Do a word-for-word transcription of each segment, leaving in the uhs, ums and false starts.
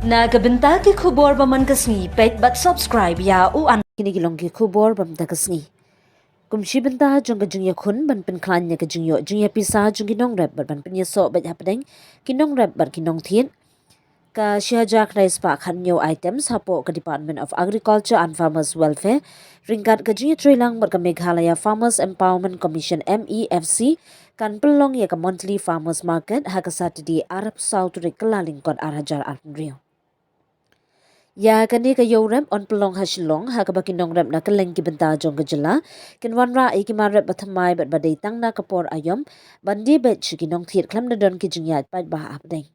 Na ka bynta ki khubor ba man ka sngi, peit bad subscribe ïa u an. Kine ki long ki khubor ba man ka sngi. Kum shi bynta jong ka jingïakhun ban pynkhlaiñ ïa ka jingïoh jingïapisa jong ki nongrep bad ban pynïasoh beit hapdeng ki nongrep bad ki nongthied. Ka shi hajar khyndai spah khathynñiew items hapoh ka Department of Agriculture and Farmers Welfare ryngkat ka jingïatreilang bad ka Meghalaya Farmers Empowerment Commission, M E F C, kan pynlong ïa ka monthly farmers market ha ka Saturday, arphew saw tarik Kyllalyngkot, ar hajar arphew hynriew. Ïa kane ka ïew rep yn pynlong ha Shillong, ha kaba ki nongrep na kylleng ki bynta jong ka jylla kin wanrah ïa ki mar rep ba thymmai bad ba dei tang na ka por aïom ban die beit sha ki nongthied khlem da don ki jingïaid paidbah hapdeng.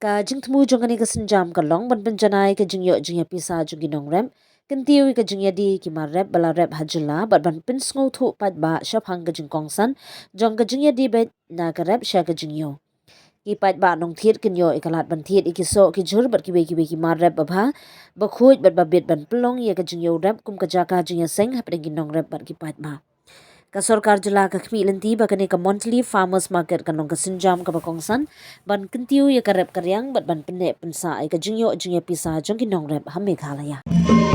Ka jingthmu jong kane ka sienjam ka long ban pynjanai ka jingïoh jingïapisa jong ki nongrep, kyntiew ïa ka jingïadie ki mar rep ba la rep ha jylla bad ban pynsngewthuh paidbah shaphang ka jingkongsan jong ka jingïadie beit na ka rep sha ka jingïew. Ki paidbah nongthied kin ïoh ïa ka lad ban thied ïa ki soh ki jhur bad kiwei kiwei ki mar rep babha, bakhuid bad babit ban pynlong ïa ka jingïew rep kum ka jaka jingïaseng hapdeng ki nongrep bad ki paidbah. Ka sorkar jylla ka khmih lynti ba kane ka monthly farmers market kan long ka sienjam kaba kongsan ban kyntiew ïa ka rep ka riang bad ban pynneh pynsah ïa ka jingïoh jingïapisa jong ki nongrep ha Meghalaya.